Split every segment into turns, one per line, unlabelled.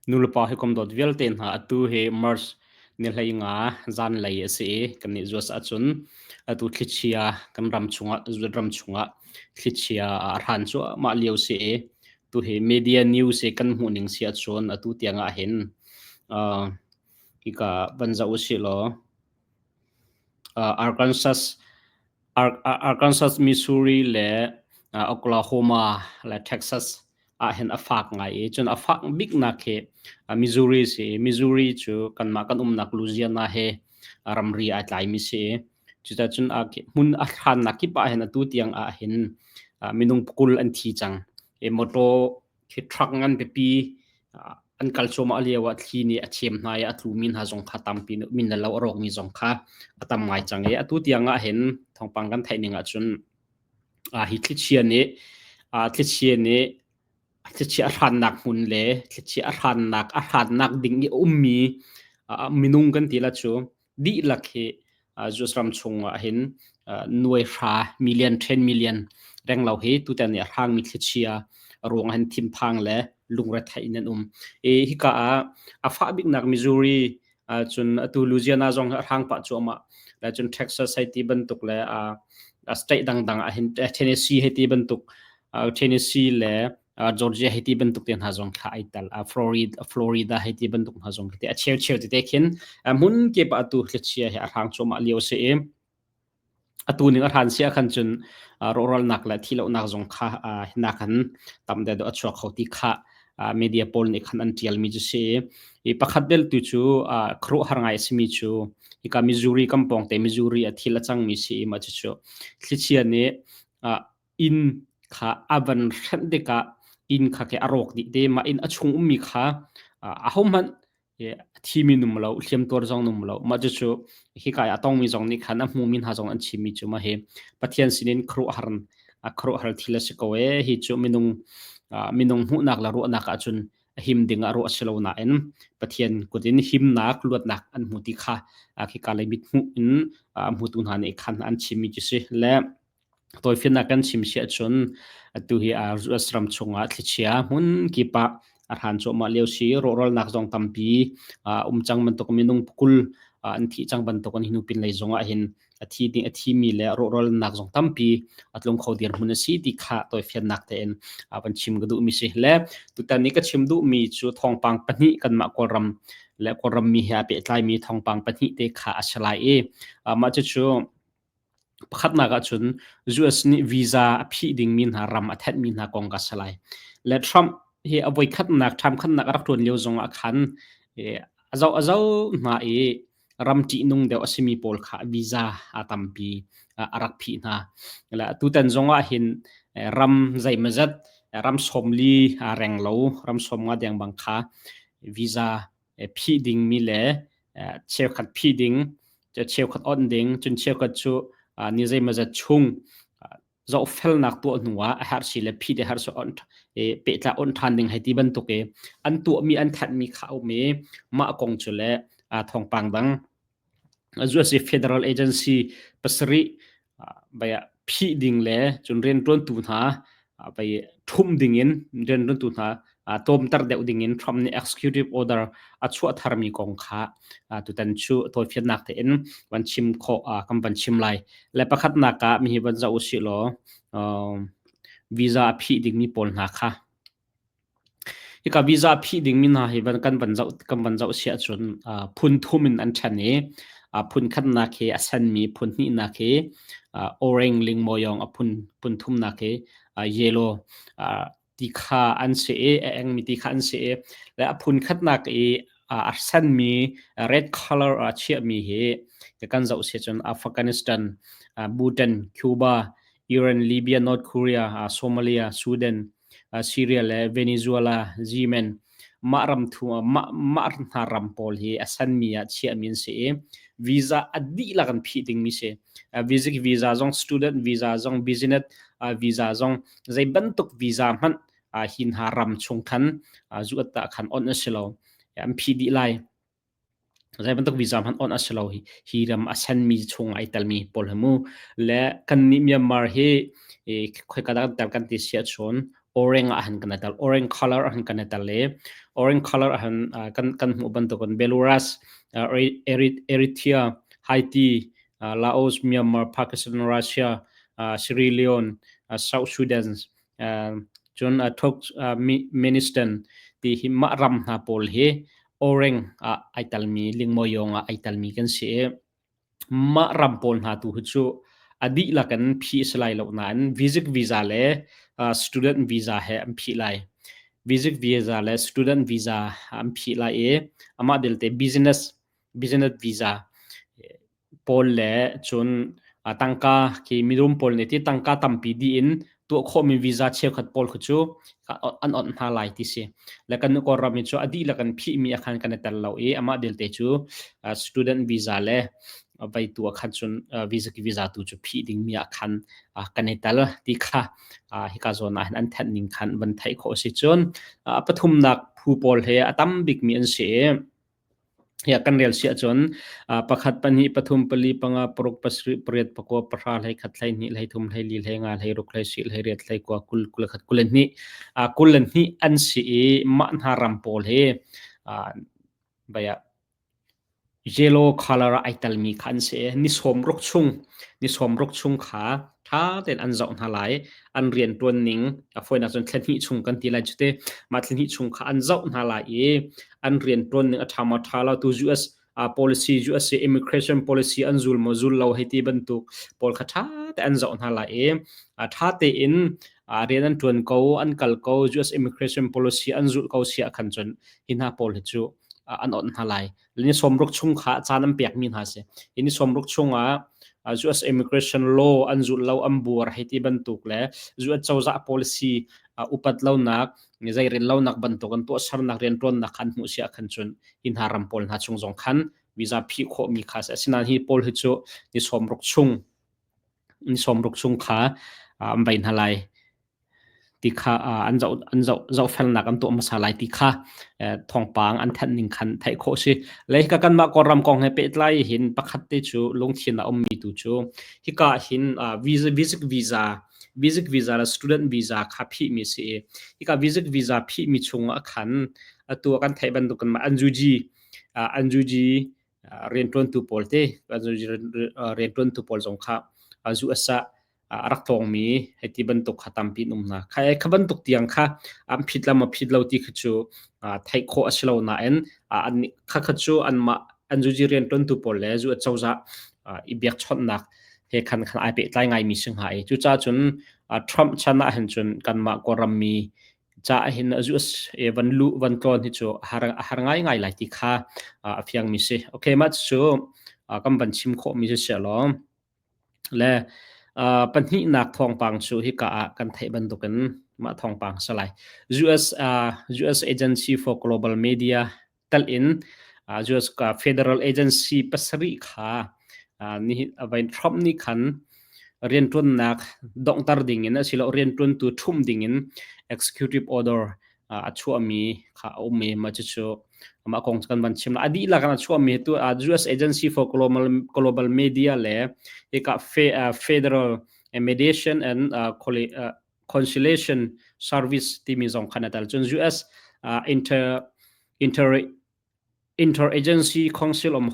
Nulepa hawikom dawt vialte hna atu hi March ni 15 zanlei a si i kannih US ahcun atu thlichia kan ram chungah ram chungah thlichia a hran cuahmah lio si i tuhi media news i kan hmuh ning si ahcun atu tiang ah hin uh, hika van zoh usih law uh, Arkansas Arkansas, Missouri le Oklahoma le Texas ahhin a fak ngai i cun a fak biknak hi Missouri si i Missouri cu kanmah kan umnak Louisiana he ramri ai tlaimi si i cucacun hmun a hrannak kip ahhin atu tiang ahhin minung pakul an thi cang. I mawṭaw khi truck ngan pipi an kal cuahmah lio ah thli nih a chem hna i a tlumi hna zong kha tampi min le lo a rawkmi zong kha a tam ngai cang i atu tiang ahhin thawngpang kan theih ning ahcun hi thlichia nih thlichia nih thlichia a hrannak hmun le thlichia a hrannak a hrannak ding i a ummi minung kan ti la cu dihlak hi US ram chung ah hin nuai hra million 10 million renglo hi tutan i a hrangmi thlichia ruang hin thinphang le lungretheih in an um. I hika ah a fah biknak Missouri cun atu Louisiana zong hi a hrang pah cuahmah. Le cun Texas hei ti bantuk le state dangdang ah hin Tennessee hei ti bantuk Tennessee le Georgia hei ti bantuk te hna zong kha ai tel. Florida Florida hei ti bantuk hna zong khi a cheu cheu tete khin hmun kip ah atu thlichia hi a hrang cuahmah lio si i Atu ning a hran si ahkhan cun rawhralnak le thihlohnak zong kha nakan tam deuh a chuak kho ti kha media pawl nih khan an ṭialmi cu si i pakhat bel tu cu khuaruahhar ngai a simi cu hika Missouri kan pawngte Missouri a thil a cangmi si i mah cucu thlichia nih inn kha a van hrenh tikah inn kha ke a rawk dih te mah inn a chung ummi kha ahohmanh a thimi num lo hliamtuar zong num lo mah cucu hika i a tongmi zong nih khan a hmumi hna zong an chimmi cu mah hi Pathian sinin khuaruahhar khuaruahhar thil a si ko ee hi cu minung minung hmuhnak le ruahnak ahcun a him ding ah ruah a si lo nain Pathian kut in himnak luatnak an hmu ti kha khika lei mit hmuh in a hmutu hna nih khan an chimmi cu si le Tawifiannak kan chim si ahcun atu hi US ram chungah thlichia hmun kip ah a hran cuahmah lio si. Rawhralnak zong tampi a um cang bantuk minung pakul an thih cang bantuk in hnu pinlei zong ah hin a thi ding a thimi le rawhralnak zong tampi a tlung kho dirhmun a si ti kha tawifiannak tein van chim ka duhmi si. Le tutan i ka chim duhmi cu thawngpang pahnih kanmah Kawlram le Kawlram mi he aa pehtlaimi thawngpang pahnih te kha a si lai i mah cucu Pakhatnak ahcun US nih visa a phih dingmi hna ram a thenhmi hna kong ka si lai. Le Trump hi a voikhatnak ṭhamkhatnak a rak ṭuan lio zongah khan a zoh a zoh hna i ram ṭihnung deuh a simi pawl kha visa a tampi a rak phih hna. Le tutan zongah hin ram zeimawzat ram 40 aa reng lo, ram 50 deng bang kha visa phih dingmi le cheukhat phih ding, cheukhat onh ding, cun cheukhat cu ni zeimawzat chung zohfelnak tuah hnu ah a herh si le phih le herh si on pehtlai on ṭhan ding hei ti bantuk i an tuahmi an thanhmi kha a um i mah kong cu le thawngpang dang US Federal Agency pasarih vai ah phih ding le cun rianṭuantu hna vai ṭhumh dingin rianṭuantu hna tlawmter deuh dingin Trump nih executive order a chuah tharmi kong kha tutan cu tawifiannak tein van chim khawh kan van chim lai. Le pakhatnak ah mihi van zoh usih law visa a phih dingmi pawl hna kha Hika visa phih dingmi hna hi van kan van zoh kan van zoh si ahcun phun thum in an ṭhen i phun khatnak hi a senmi, phun hnihnak hi orange lingmawng, a phun phun thumnak hi yellow ti kha an si i a engmi ti kha an si i le a phun khatnak i a senmi red color a chiahmi hi kan zoh si ahcun Afghanistan, Bhutan, Cuba, Iran, Libya, North Korea, Somalia, Sudan, Syria le Venezuela, Yemen mah ram thu mah mah hna ram pawl hi a sanmi ah chiahmi an si i visa a dihlak an phih dingmi si. Visit visa zong student visa zong business visa zong zei bantuk visa hmanh hi hna ram chung khan zuat ah khan on a si lo. An phih dih lai. Zei bantuk visa hmanh on a si lo hi hi ram a senmi chung ai telmi pawl hi mu le kannih Myanmar hi khoika dah kan tel kan ti si ahcun Orange ah han kan i tel. Orange color ah han kan i tel i orange color ah han kan hmuh bantukin Belarus, Eritrea, Haiti, Laos, Myanmar, Pakistan, Russia, Sierra Leone, South Sudan, cun Turkmenistan ti hi mah ram hna pawl hi orange ah ai telmi, lingmaw ah ai telmi kan si i Mah ram pawl hna tu hi cu a dihlak in phih a si lai lo nain visit visa le student visa he an phih lai. Visit visa le student visa an phih lai i amah belte business visa pawl le cun tangka khi mirum pawl nih ti tangka tampi dih in tuah khawhmi visa cheukhat pawl khi cu an onh hna lai ti si. Le kan Kawlram hi cu a dihlak in phihmi ah khan kan i tel lo i amah belte cu student visa le vai tu ah khan cun visa visa tu cu phih dingmi ah khan kan i tel ti kha hika zawn ah hin an thanh ning khan van theih khawh a si. Cun a pathumnak phu pawl he a tam bikmi an si i Hi kan rel si ahcun pakhat, pahnih, pathum, pali, panga, paruk, pasarih, pariat, pakua, pahra, hleikhat, hleihnih, hleithum, hleili, hleinga, hleiruk, hleisih, hleiriat, hleikua, 20, 21, 22. 22 an si i mah hna ram pawl hi yellow color ah ai telmi kha an si i ni 60 chung ni 60 chung kha ṭha tein an zoh hna lai. An rianṭuan ning a fawinak cun thla hnih chung kan ti lai cu te. Mah thla hnih chung kha an zoh hna lai i an rianṭuan ning a ṭha maw ṭha lo tu US policy USA immigration policy an zul maw zul lo hei ti bantuk pawl kha ṭha te an zoh hna lai i ṭha tein rian an ṭuan ko an kal ko US immigration policy an zulh ko si ah khan cun hi hna pawl hi cu an awnh hna lai. Ni 60 chung kha caan an pekmi hna si. Hi ni 60 chungah US immigration law an zulh lo an buar hei ti bantuk le US cozah policy upat lonak zeirel lonak bantuk an tuahsernak rianṭuannak kha an hmuh si ah khan cun hi hna ram pawl hna chung zong khan visa phih khawhmi kha si. Asinain hi pawl hi cu ni 60 chung ni 60 chung kha an vai hna lai. Ti kha an zoh an zoh zohfelnak an tuah hmasa lai ti kha thawngpang an thanh ning khan theih khawh si. Le hika kanmah Kawlram kong he pehtlai hin pakhat te cu lungthin a ummi tu cu hika hin visa visit visa visit visa le student visa kha phihmi si i hika visit visa phihmi chungah khan atu ah kan theih bantukin mah NUG NUG rianṭuantu pawl te rianṭuantu pawl zong kha US ah a rak tlawngmi hei ti bantuk kha tampi an um hna. Kha kha bantuk tiang kha an phit lam a phit lo ti khi cu theih khawh a si lo nain an kha kha cu anmah an zuzi rianṭuantu pawl le zu cozah i biakchawnhnak he khan khan ai pehtlai ngaimi si hnga i cucaah cun Trump chan ah hin cun kanmah Kawlram mi ca hin US van luh van tlawn hi cu a har ngai ngai lai ti kha a fiangmi si. Okay, mah cu kan van chim khawhmi si sia law. Le pahnihnak thawngpang cu hika ah kan theih bantukin mah thawngpang a si lai. US Agency for Global Media telh in US Federal Agency pasarih kha nihin Trump nih khan rianṭuannak donghter dingin asiloah rianṭuantu ṭhumh dingin executive order a chuahmi kha a um i mah cucu mah kong cu kan van chim. A dihlak in a chuahmi tu US Agency for Global Media le hika Federal Mediation and Conciliation Service timi zong khan a tel. Cun US Inter Inter Interagency Council on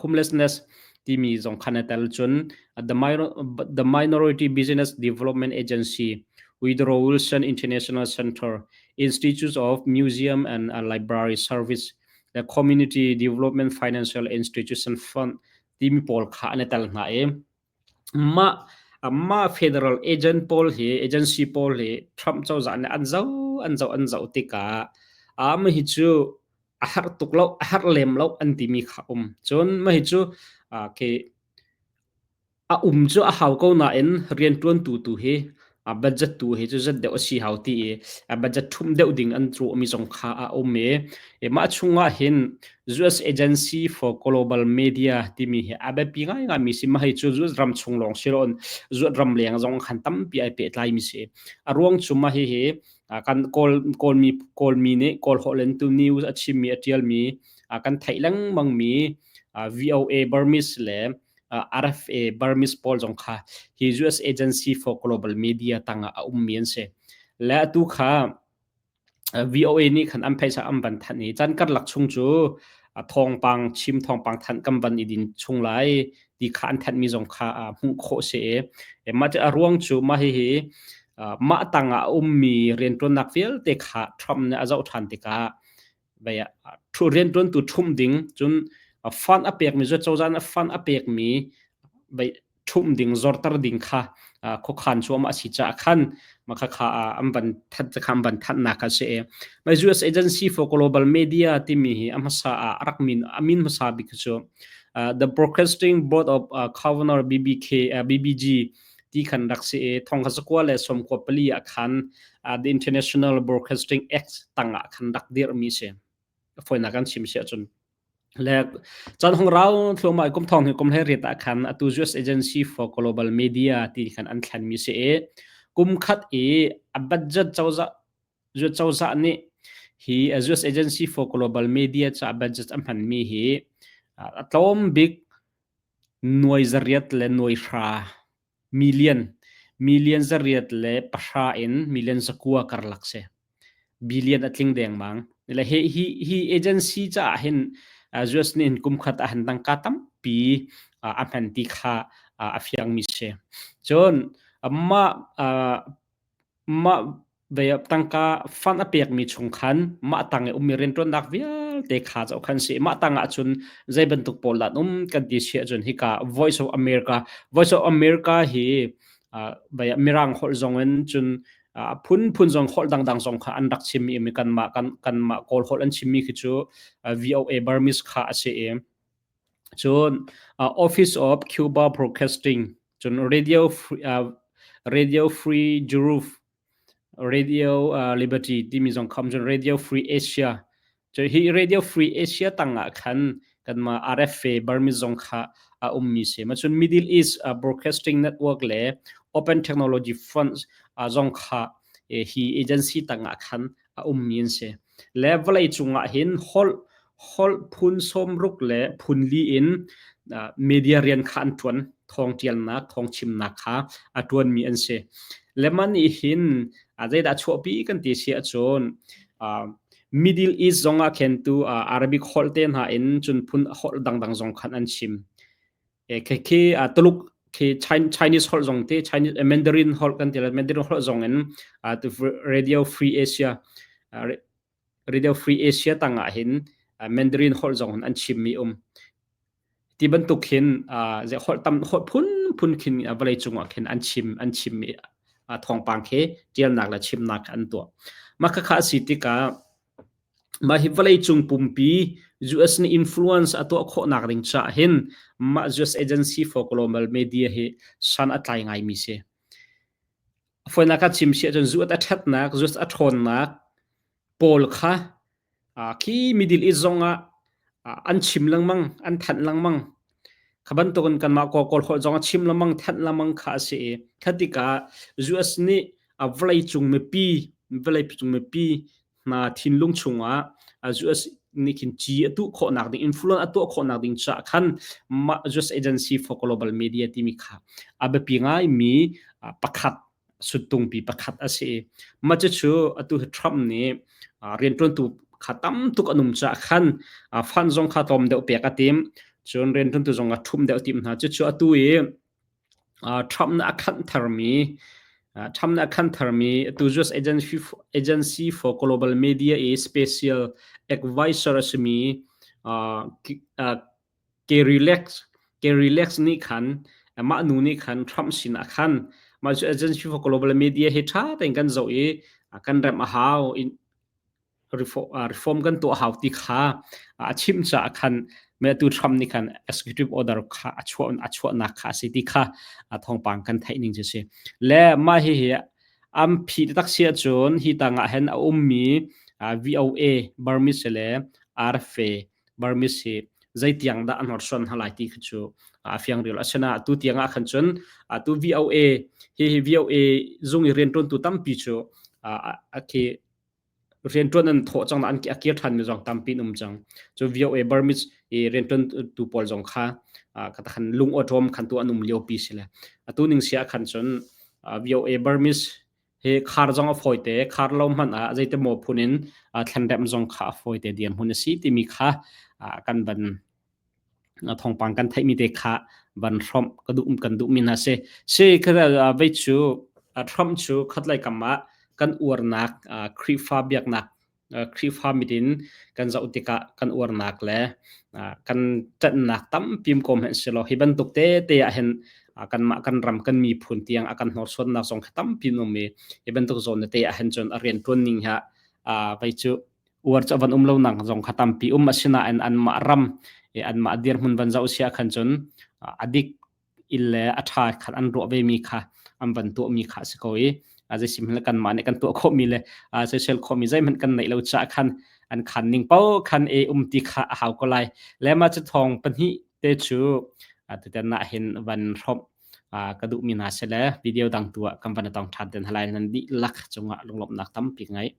Homelessness timi zong khan a tel. Cun the Minority Business Development Agency, Woodrow Wilson International Center, Institute of Museum and Library Service, the Community Development Financial Institution Fund timi pawl kha an i tel hna i mah federal agent pawl hi agency pawl hi Trump cozah nih an zoh an zoh an zoh tikah mah hi cu a herh tuk lo a herh lem lo an timi kha um. Cun mah hi cu khi a um cu a hau ko nain rianṭuantu tu hi a budget tu hi cu zat deuh a si hau ti i a budget ṭhumh deuh ding an ruahmi zong kha a um i mah chungah hin US Agency for Global Media timi hi a biapi ngaingaimi si. Mah hi cu US ram chung lawng si loin US ram leng zong khan tampi ai pehtlai mi si. A ruang cu mah hihi kan Kawl Kawlmi Kawlmi nih Kawl holh in tu news a chimmi a ṭialmi kan theih lengmangmi VOA Burmese le RFA Burmese pawl zong kha hi US Agency for Global Media tangah a ummi an si. Le atu kha VOA nih khan an phaisa an van thanh i caan karlak chung cu thawngpang chim thawngpang thanh kan van i din chung lai ti kha an thanhmi zong kha hmuh khawh si i mah cu a ruang cu mah hihi mah tangah a ummi rianṭuannak vialte kha Trump nih a zoh ṭhan tikah rianṭuantu ṭhumh ding cun fund a pekmi cu cozah nih fund a pekmi ṭhumh ding zorter ding kha khuakhan cuahmah a si caah khan mah kha an van that kha an van thanhnak a si i US Agency for Global Media timi hi a hmasa ah a rak min a min hmasa bik cu The Broadcasting Board of Governor BBK BBG ti khan rak si i thong kha zakua le sawmkua pali ah khan The International Broadcasting Act tangah khan rak dirhmi si foinak kan chim si ahcun Le caan hong rau thluahmah i kum thong hi kum hlei riat ah khan atu US Agency for Global Media ti khan an thlenmi si i kum khat i a budget cozah US cozah nih hi US Agency for Global Media ca budget a hmanmi hi a tlawm bik nuai zariat le nuai hra million million zariat le pahra in million zakua karlak si. Billion a tling dengmang. Le hi hi hi agency caah hin US nih hin kum khat ah hin tangka tampi a hman ti kha a fiangmi si. Cun mah mah tangka fund a pekmi chung khan mah tang i ummi rianṭuannak vialte kha zoh khan si. Mah tang ah cun zei bantuk pawl dah an um kan ti si ahcun hika Voice of America Voice of America hi Mirang holh zong in cun a phunphun zong holh dangdang zong kha an rak chim i kanmah kan kanmah Kawl holh an chimmi khi cu VOA Burmese kha a si i cun Office of Cuba Broadcasting cun Radio Free, Radio Free Europe Radio Liberty timi zong kham cun Radio Free Asia Cu hi Radio Free Asia tangah khan kanmah RFA Burmese zong kha a ummi si. Macun Middle East Broadcasting Network le Open Technology Fund zong kha hi agency tangah khan a ummi an si. Le vawlei cungah hin holh holh phun sawmruk le phun li in media rian kha an ṭuan. Thawng ṭialnak, thawng chimnak kha a ṭuanmi an si. Le mah nih hin zeidah chuahpi kan ti si ahcun Middle East zong ah khin tu Arabic holh te hna in cun phun holh dangdang zong khan an chim. Khi khi Tuluk khi Chinese holh zong te Chinese Mandarin holh kan ti la Mandarin holh zong in Radio Free Asia Radio Free Asia tangah hin Mandarin holh zong in an chimmi um. Ti bantuk hin holh tam holh phunphun khin vawlei cungah khin an chim an chimmi thawngpang khi ṭialnak le chimnak an tuah. Mah khakha a si tikah mah hi vawlei cung pumpi US nih influence a tuah khawhnak ding caah hin mah US Agency for Global Media hi san a tlai ngaimi si. A fawinak ah chim si ahcun US a ṭhatnak, US a ṭhawnnak pawl kha Khi Middle East zongah an chim lengmang, an thanh lengmang. Kha bantukin kanmah Kawl holh zong a chim lengmang, thanh lengmang kha a si i kha tikah US nih vawleicung mipi, vawleicung mipi hna thinlung chungah US nih khin ci a tuh khawhnak ding, influence a tuah khawhnak ding caah khan mah US Agency for Global Media timi kha a biapi ngaimi pakhat suttungpi pakhat a si i mah cucu atu hi Trump nih rianṭuantu kha tam tuk an um caah khan fund zong kha tlawm deuh pek a tim cun rianṭuantu zong a ṭhum deuh tim hna cucu atu i Trump nih a khanh tharmi Trump nih a khanh tharmi atu US Agency, Agency for Global Media i special advisor a simi Kerry Lex Kerry Lex nih khan mah nu nih khan Trump sin ah khan mah cu Agency for Global Media hi ṭha tein kan zoh i kan remh a hau in reform kan tuah hau ti kha a chim caah khan me tu Trump nih khan executive order kha a chuah a chuahnak kha a si ti kha thawngpang kan theih ning cu si le mah hi hi am phi tak si ahcun hi tangah hin a ummi VOA Burmese le RFA Burmese hi zeitiang dah an hnorsuan hna lai ti khi cu a fiang rih lo. Asinain atu tiang ah khan cun atu VOA hi hi VOA zung i rianṭuantu tampi cu khi rianṭuan an thawh cang an a kir ṭhanmi zong tampi an um cang. Cu VOA Burmese i rianṭuantu pawl zong kha khan lung awṭawm khan tu an um liopi si le atu ning si ah khan cun VOA Burmese Hi khar zong a fawi te, khar lo hmanh ah zeiti maw phun in thlenremh zong kha a fawi te dirhmun a si timi kha kan van thawngpang kan theihmi te kha van hrawmh ka duh kan duhmi hna si. Si vei cu Trump cu khatlei kam ah kan uarnak Khrihfa biaknak Khrihfa mit in kan zoh tikah kan uarnak le kan ṭanhnak tampi um ko hmanh selaw hi bantuk tete ah hin kanmah kan ram kan miphun tiang a kan hnorsuannak zong kha tampi an um i hi bantuk zawn tete ah hin cun a rianṭuan ning hi vei cu uar cu a van um lo nak zong kha tampi um asinain anmah ram i anmah dirhmun van zoh si ah khan cun a dik il le a ṭha khan an ruah ve mi kha an van tuah mi kha a si ko i zeisim le kanmah nih kan tuah khawhmi le soisel khawhmi zeihmanh kan neih lo caah khan an khan ning paoh khan e um ti kha a hau ko lai le mah cu thawng pahnih te cu tutan ah hin van hrawmh ka duhmi hna si le video dang tu ah kan van tong ṭhan ten halai nan dihlak cungah lunglawmhnak tampi ka ngei.